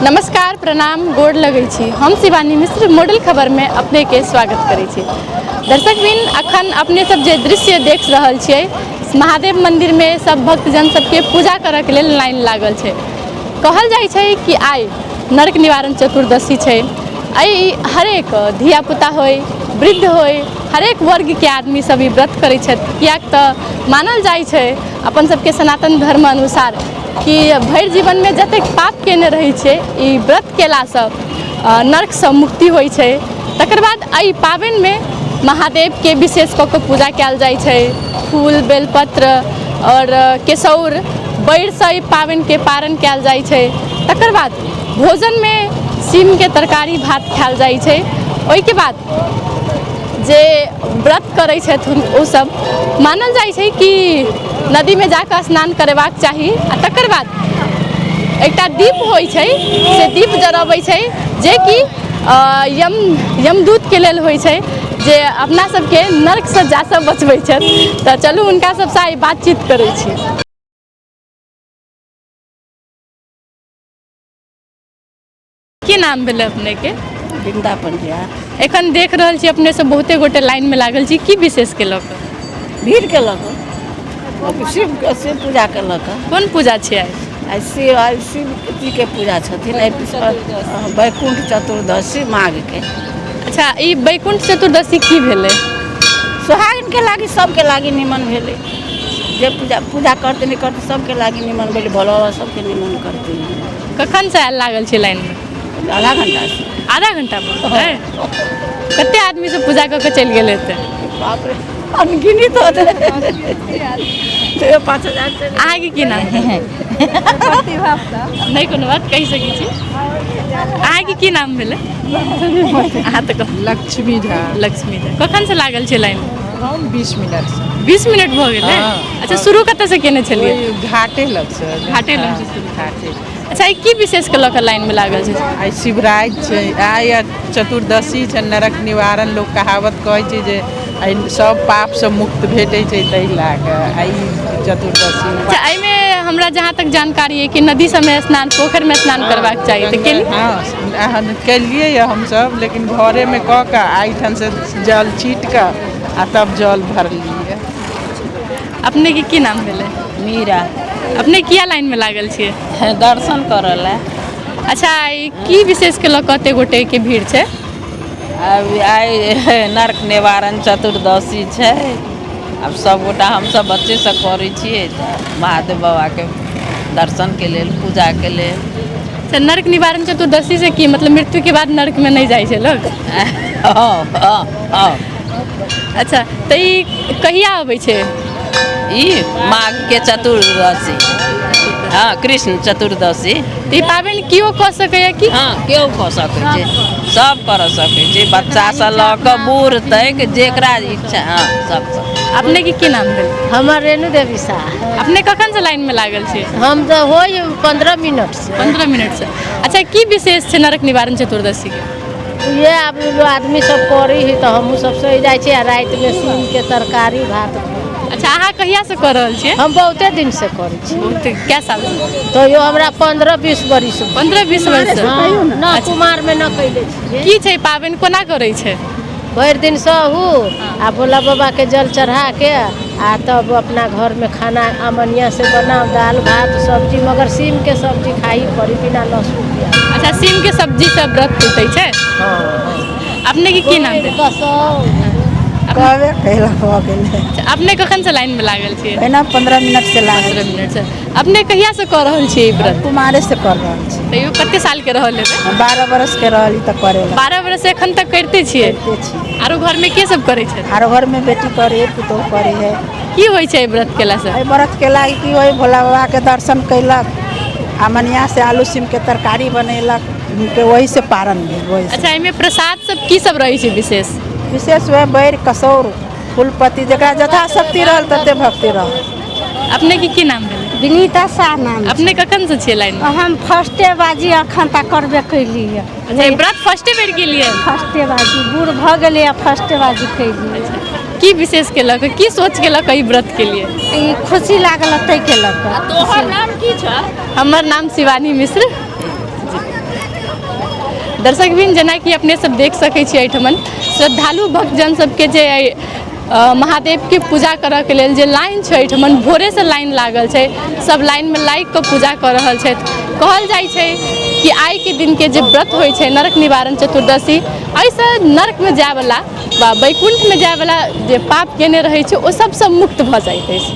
नमस्कार, प्रणाम, गोड़ लगै छी। हम शिवानी मिश्र मॉडल खबरमे अपनेके स्वागत करै छी। दर्शक बिन, अखन अपने सब जे दृश्य देख रहल छियै, महादेव मन्दिरमे सब भक्तजन सबके पूजा करऽके लेल लाइन लागल छै। कहल जाइ छै कि आइ नरक निवारण चतुर्दशी छै। एहि हरेक धियापुता होइ, वृद्ध होइ, हरेक वर्गके आदमी सब ई व्रत करै छथि, किएक तऽ मानल जाइ छै अपन सबके सनातन धर्म अनुसार कि भरि जीवनमे जतेक पाप केने रहै छै, ई व्रत केलासँ नरकसँ मुक्ति होइ छै। तकर बाद एहि पाबनिमे महादेवके विशेष कऽ कऽ पूजा कयल जाइ छै। फूल, बेलपत्र आओर केसौर बैरसँ एहि पाबनिके पारण कयल जाइ छै। तकर बाद भोजनमे सीमके तरकारी भात खायल जाइ छै। ओहिके बाद जे व्रत करै छथि ओसभ, मानल जाइ छै कि नदीमे जाकऽ स्नान करेबाक चाही आ तकर बाद एकटा दीप होइ छै, से दीप जरबै छै, जेकि यम यमदूतके लेल होइ छै, जे अपना सबके नर्क सजासँ बचबै छथि। तऽ चलू, हुनका सबसँ आइ बातचीत करै छी। की नाम भेलै अपनेके? वृंदा पंडिया। एखन देख रहल छी अपने सब बहुते गोटे लाइनमे लागल छी, की विशेषके लऽ कऽ? भीड़के लऽ कऽ, शिवके, शिव पूजाके लऽ कऽ। कोन पूजा छै आइ? आइ शिव, आइ शिव जीके पूजा छथिन आइ, वैकुण्ठ चतुर्दशी माघके। अच्छा, ई वैकुण्ठ चतुर्दशी की भेलै? सोहागिनके लागी, सबके लागी निमन भेलै। जे पूजा पूजा करतै, नहि करतै, सबके लागी निमन भेलै। भोला बाबा सबके निमन करतै। कखन से आयल लागल छै लाइनमे? आधा घंटा से। आधा घंटा भऽ गेलै? कते आदमी सब पूजा कऽ के चलि गेल हेतै? बाप रे, अनगिनत होतै। 5,000। अहाँके की नाम? नहि कोनो बात, कहि सकै छी। अहाँके की नाम भेलै? अहाँ तऽ कहू। लक्ष्मी झा। लक्ष्मी झा। कखन से लागल छै लाइन? हम 20 मिनट से। 20 मिनट भऽ गेलै? हँ। अच्छा, शुरू कतऽ से केने छलियै? ओहि घाटे लग से। घाटे लग से शुरू। घाटे। अच्छा, ई की विशेष के लऽ कऽ लाइनमे लागल छै? आइ शिवराति छै, आइ चतुर्दशी छै। नरक निवारण, लोक कहावत कहै छै जे आइ सब पापसँ मुक्त भेटै छै, ताहि लए कऽ आइ चतुर्दशी। अच्छा, एहिमे हमरा जहाँ तक जानकारी अइ कि नदी सबमे स्नान, पोखरिमे स्नान करबाक चाही, तऽ केली? हँ, अहन केलियै यऽ हमसब, लेकिन घरेमे कऽ कऽ एहिठामसँ जल छीट कऽ आ तब जल भरलियै। अपनेके की नाम भेलै? मीरा। अपने किया लाइनमे लागल छियै? दर्शन करऽ लए। अच्छा, ई की विशेषके लऽ कऽ एते गोटेके भीड़ छै? आब आइ नर्क निवारण चतुर्दशी छै। आब सभगोटा, हमसभ बच्चेसँ करै छियै, तऽ महादेव बाबाके दर्शनके लेल, पूजाके लेल। अच्छा, नर्क निवारण चतुर्दशी से की मतलब? मृत्युके बाद नर्कमे नहि जाइ छै लोक? हँ। अच्छा, तऽ ई कहिया अबै छै? ई माघके चतुर्दशी, हँ, कृष्ण चतुर्दशी। तऽ ई पाबनि केओ कऽ सकैए की? हँ, केओ कऽ सकै छै, सब करऽ सकै छै, बच्चासँ लऽ कऽ बूढ़ तक, जेकरा इच्छा, हँ, सब। अपनेके की नाम भेल? हमर रेणु देवी शाह। अपने कखनसँ लाइनमे लागल छी? हम तऽ होइ 15 मिनटसँ। 15 मिनटसँ। अच्छा, की विशेष छै नरक निवारण चतुर्दशीके? इएह आब आदमी सब करै है तऽ हमहूँ सब सहि जाइ छी आ रातिमे सीमके तरकारी भात। अच्छा, अहाँ कहियासँ कऽ रहल छियै? हम बहुते दिनसँ करै छी। बहुते, कए सालसँ? तैयो हमरा 15-20 बरिस। 15-20 वर्षसँ? हँ, न कुमारमे न कैले छियै। की छै पाबनि, कोना करै छै? भरि दिन सहू आ भोला बाबाके जल चढ़ाके आ तब अपना घरमे खाना अमनिया से बनाउ, दालि भात सब्जी, मगर सीमके सब्जी खाही पड़ी बिना लहसुन प्याज। अच्छा, सीमके सब्जी सब व्रत टूटै छै? हँ। अपनेके की नाम भेल? कहबे कैला, भऽ गेलै। अच्छा, अपने कखनसँ लाइनमे लागल छियै? एना 15 मिनटसँ लागल। 15 मिनटसँ। अपने कहियासँ कऽ रहल छियै ई व्रत? कुमारेसँ कर रहल छी। तैयो कते सालके रहल हेबै? 12 बरसके रहली तऽ करे ला। 12 बरस एखन तक करिते छियै? करिते छी। आरो घरमे के सब करै छै? आरो घरमे बेटी करे है, पुतोहु करे है। की होइ छै एहि व्रत केलासँ? एहि व्रत केला की होइ, भोला बाबाके दर्शन कयलक आ मनिया से आलू सीमके तरकारी बनेलक के वही से पारण भेल, वही से। अच्छा, एहिमे प्रसाद सब की सब रहै छै विशेष? विशेष वएह बैर, कसौर, फूल पत्ती, जकरा यथाशक्ति रहल तते भक्ति रहल। अपने के की नाम भेलै? विनीता शाह नाम। अपने कखन से छियै लाइन में? हम फर्स्टे बाजी अखन तक करबे कैली। अच्छा, ई व्रत फर्स्टे बेर केलियै? फर्स्टे बाजी, बूढ़ भऽ गेलै आ फर्स्टे बाजी कैली। की विशेष केलक, की सोच केलक ई व्रत के लिए? ई खुशी लागल तै केलक। तोहर नाम की छ? हमर नाम शिवानी मिश्र। दर्शकबिन, जेनाकि अपने सब देख सकै छी, एहिठमन श्रद्धालु भक्तजन सबके जे महादेवके पूजा करऽके लेल जे लाइन छै, एहिठमन भोरेसँ लाइन लागल छै। सब लाइनमे लागि कऽ पूजा कऽ रहल छथि। कहल जाइ छै कि आइके दिनके जे व्रत होइ छै नरक निवारण चतुर्दशी, एहिसँ नरकमे जायवला वा वैकुण्ठमे जायवला जे पाप केने रहै छै, ओ सबसँ मुक्त भऽ जाइत अछि।